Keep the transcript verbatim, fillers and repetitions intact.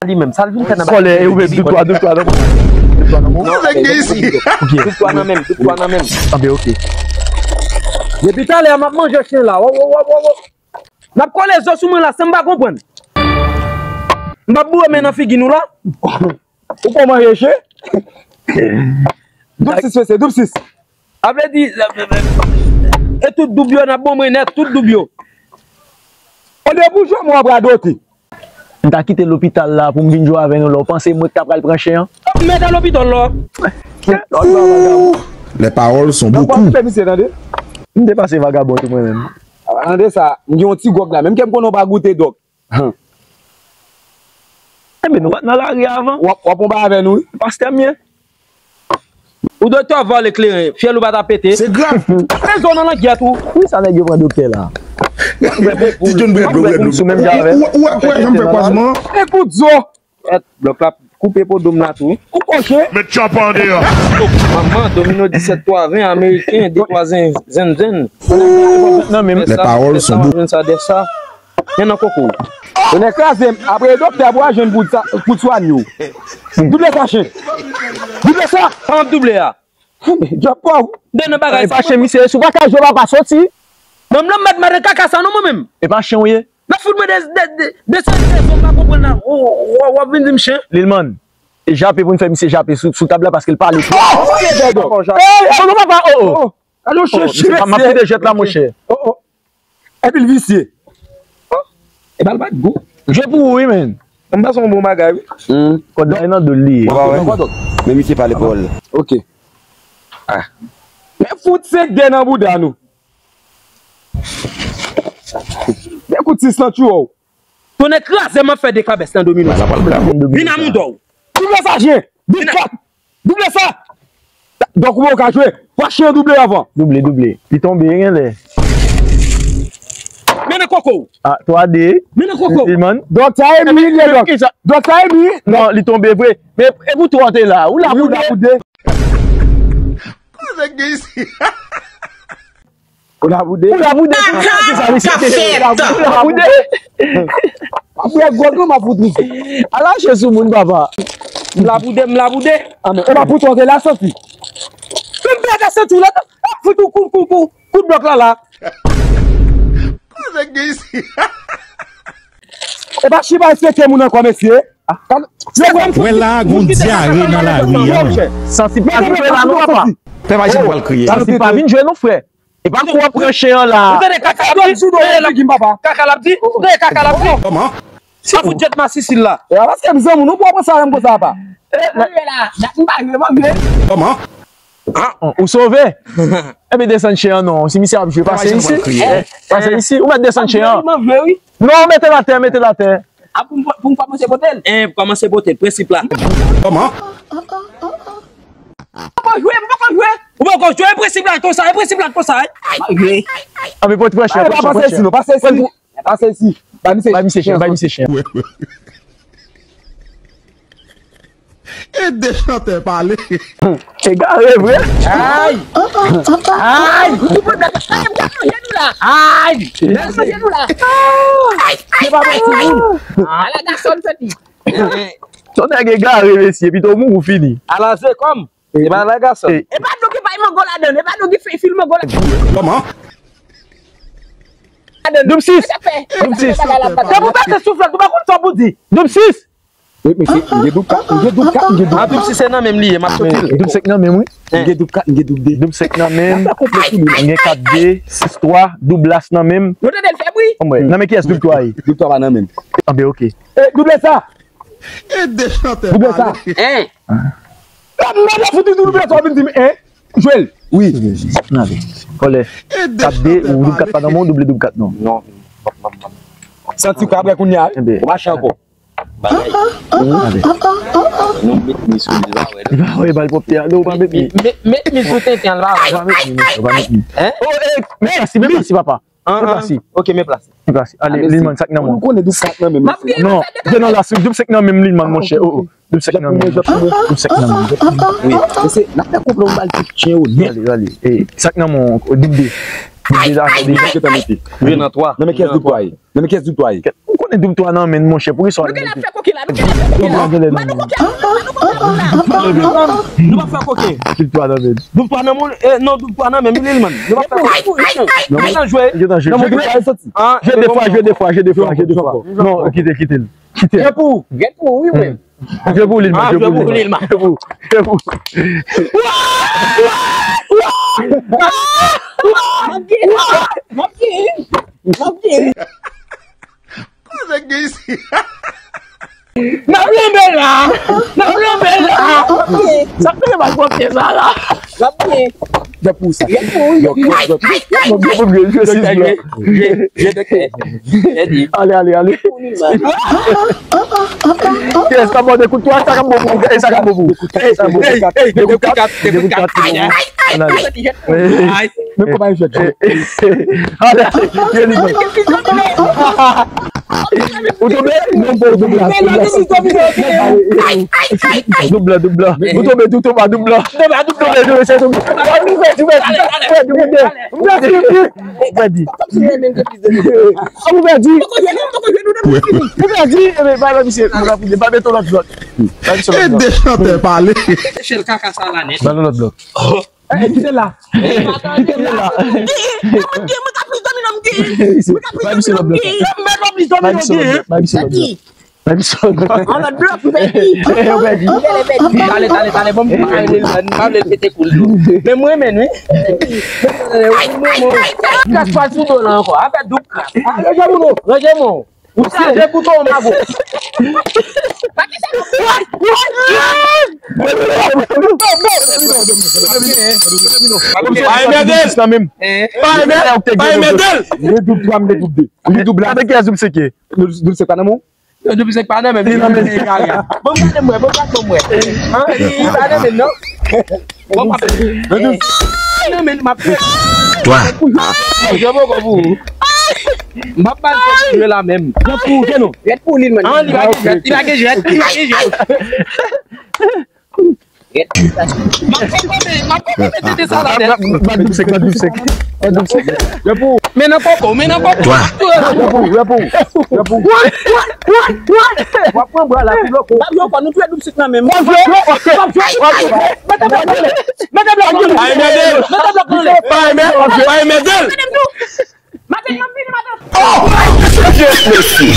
li menm. Sa l vin fè nan bagay. Kòlè, e ou menm, doub twa, doub twa nan men w. Doub twa nan men w. Ok. Doub twa nan men m, doub twa nan men m. Anben, ok. Depi talè a, m ap manje chen la. Wo, wo, wo, wo, wo. N ap kole zo sou mwen la, san m pa konprann. M p ap boure men nan figi nou la. Ou konn manje chen? Doub sis, mesye, doub sis. A vle di, e tout doub yo, n ap bon mwen nèt, tout doub yo. Olye pou jwe, mwen ap radote. M ta kite lopital la pou m vin jwe avè nou la. Ou panse mwen k ta pral pran chen an? Mèt a lopital la. Les paroles sont beaucoup. M te pase vagabon tou mwen menm. Tande sa, m gen yon ti gwòg la. Menm ke m konnen w pa goute dòk. Enben, nou pa t nan lari a avan. W ap, w ap yon bagay avè nou, wi. Pastè m ye. Ou doktè vòlè kleren, fyèl ou pa ta pete. Se grav. Rezon nan langyèt ou. Wi, sa nèg yo pran doktè la. Ti John Brad Brad sou menm jan avè. Ou wè jan m fè kwazman. Ekout zo. Blòk la koupe po do m la tou. Ou koche. Met tchòp andeyò. Manman, domino disèt twa ven, ameriken, de twa zen, zen, zen. Nan menm. Les paroles sont beaucoup. Sa, sa. Men nan koko. Tonnè kraze m, apre doktè a pou al jwenn pou sa, pou swanye w. Double sa chen. Double sa. Sa m ap double a. Djòb pa w. De nan bagay sa. Epa chen misye, si w pa ka jwe papa soti. Manm nan m mèt madan kaka sa non mwen menm. Epa chen w ye. N ap fout mwen de de de de sa de zòm pa konprann la. W ap vin di m chen. Lilman, e jape pou n fè misye jape sou sou tab la paske l pale twòp. Ey, oh non papa, oh oh. Alo chen chen. M ap kite jwèt la monchè. Oh oh. Epi l visye. E bal pa t gou. Jwe pou ou wi menn. M pa se yon bon bagay wi. Kòd la e nan do l li ye. Men misye pale pawòl. Ok. Men fout senk dè nan bouda nou. Men kout sis lan tchou w. Tonnè kraze m ap fè de kabès nan domino. Vin a mouda w. Double sa jen. Vin kat. Double sa. Donk ou pa ka jwe. Fwa chen an double avan. Double, double. Li tonbe, genlè. Mennen koko w. Ah, twa de. Mennen koko w. Donk sa e mi, li donk. Donk sa e mi. Non, li tonbe vre. Men e pou twa te la. Ou la pou de. Koze gen isi. Ou la pou de. Ou la pou de. Ou la pou de. Ou la pou de. Apre gwo granma fout li. Ala chen sou moun papa. M la pou de, m la pou de. Anmè, ou pa pou twa ke la santi. Tout bèt a santi w la. Fout ou kou kou kou kout blòk la la. Koze gen isi. E pa chiba respekte moun ankò mesye. Wè la gon dyare nan lari a. Santi pa vin jwe la non papa. Pè Maji pral kriye. Santi pa vin jwe non frè. E pa kou w ap pran chen an la. Ou tande kaka l ap di? Kaka l ap di? Ou tande kaka l ap di? Kòman? Sa fout jet masisil la. E pa paske m zanmi w non pou w ap pran sa menm konsa apa. Kòman? Ah, ou sove? Ebyen desann chen an non. Si misye ap jwe, pase isi. Pase isi. Ou mèt desann chen an. Non, mete l atè, mete l atè. A pou m pou m kòmanse pote l? Eh, kòmanse pote l, prensip la. Kòman? Ou poko jwe, ou poko jwe. Ou poko jwe, e prensip la konsa, e prensip la konsa. Anben pote pran chen an, pran chen an. Pase isi, pase isi. Bay misye chen, bay misye chen. E de chantè pale. Egare vre. Ay! Ay! Ou pran blaga. Ay, m ka manje nou la. Ay! M ka manje nou la. Ay! Ay! Ay! Ala gason fè li. Son nèg egare mesye, pito mouri ou fini. Ala se kòm. E pa la gason. E pa dlo ki bay mango ladann, e pa dlo ki fil mango ladann. Kòman? Doub sis. Doub sis. Depi w pete souflèt, ou pa konn sa pou di. Doub sis. Wi, mesye, m gen doub kat, m gen doub kat, m gen doub kat. Ah, doub sis se nan menm li ye, m ap soti l. Doub senk nan menm, wi. M gen doub kat, m gen doub de. Doub senk nan menm. M gen kat de, sis twa, doub las nan menm. Nou tande l fè bri. Anmwey, nan men kiyès doub twa ye? Doub twa pa nan menm. Anben, ok. E, double sa. E de chantè pale. Double sa. Hein? Mwen la fout di double sa, w vin di m, hein? Jwe l. Wi. Kòlè. Kat de, ou doub kat pa nan men w, double doub kat non. Non. Santi w ka prè kounye a, wi. Ou mache ankò. Bagay. Nou met mi sou li, li pa wè. Li pa wè, bal pwòpte a. Non, ou pa met mi. Met mi sou tenten an, li pa wè. Ou pa met mi, mesye, ou pa met mi. Hein? Oh, eh, men pase, men pase, papa. Men pase. Ok, men pase. Men pase. Ale, Lilman, sa k nan men w? Ou konnen doub kat nan menm. Non, de nan la, doub senk nan menm, Lilman, monchè. Oh, oh. Doub senk nan menm. Doub senk nan menm. Wi. Mesye, n ap fè koup la, ou bal ti chen yo nèt. Ale, ale. Eh, sa k nan men w, doub de. Deja, deja. Nan men kiyès doub twa ye? Nan men kiyès doub twa ye? Ou konnen doub twa nan men l, monchè, poukisa w al mete? Doub twa genlè nan men l. Nou p ap fè koken. Doub twa nan men l. Doub twa nan men l, eh, non, doub twa nan men m, Lilman. Nou p ap fè koken. Nou gentan jwe. Gentan jwe. Jwe de fwa, jwe de fwa, jwe de fwa, jwe de fwa. Non, kite l, kite l. Kite l. Jwe pou ou. Jwe pou ou, wi, wi. Jwe pou Lilman, jwe pou Lilman. Jwe pou, jwe pou. M ap gen. M ap gen. M ap gen. Koze k gen isi? N ap lanbe la. N ap lanbe la. Sa fè mal pwòpte sa la. N ap gen. Jwe pou sa. Jwe pou ou. Yo, yo, yo. Yo, yo, yo, yo, yo, yo, yo. Ale, ale, ale. Yes, pa mòde kout twa, sa k ap bon pou ou, e sa k ap bon pou ou. E sa k ap bon pou ou. Ey, ey, de kout kat, de kout kat. Ay, ay, ay, ay. Men kòman e fèt? Ale, ale, ale. Ou tonbe? Non, bon, doub la. Doub la, doub la. Ou tonbe, doub la, doub la. Doub la, doub la. Doub la, doub la. Ou pèdi. Ou pèdi. Ou pèdi. Ou pèdi. Ebe, ba, ba, misye. Ba, ba, meton lòt blòk. Ba, misye lòt blòk. Ede chantè pale. Echèl kaka sa la nèt. Ba, lòt blòk. Eh, kite la. Kite la. Mwen ka plis domino m gen. Mwen ka plis domino m gen. Mwen ka plis domino m gen. Ba, misye lòt blòk. Ba, misye lòt blòk. An lòt blòk, ou pèdi. Ou pèdi. Ou genlè pèdi. Tale, tale, tale, bon, m pa renmen l, m pa vle l pete koul tou. Men mwen menm, wi. Kras pa sou do la ankò. Afè doub kras. Ranje mwen. Ranje mwen. Ou chaje kouto w mago. Pa ki sa nou fè? Pa enmède l. Pa enmède l. Li doub twa, m te doub de. Li doub la. Gade kiyès doub sèk ye. Doub sèk pa nan men w? Yo, doub sèk pa nan men m, li nan men li kare a. Bon, gade mwen, bon, gade mwen. An, li pa nan men non. Bon, pa nan men m ap fè. Twa. Je poko pou ou. M ap ba l kontinye la menm. Jwèt pou ou, Keno. Jwèt pou ou, Lilman. An, li pa gen jwèt, li pa gen jwèt, li pa gen jwèt. M ap konprann, m ap konprann mete de sa la nèt. Ba doub sèk, ba doub sèk. Ba doub sèk. Men nan koko, men nan koko. Twa. W ap pran bra la pou loko. W ap jwe ankò, nou tou lè doub sèk nan men m. W ap jwe, w ap jwe, w ap jwe, w ap jwe. Mete blòk nan men. Mete blòk nan men. Pa enmède l. Pa enmède l. Mete blòk nan men. Maten, m ap vini, maten. Oh! Mesye.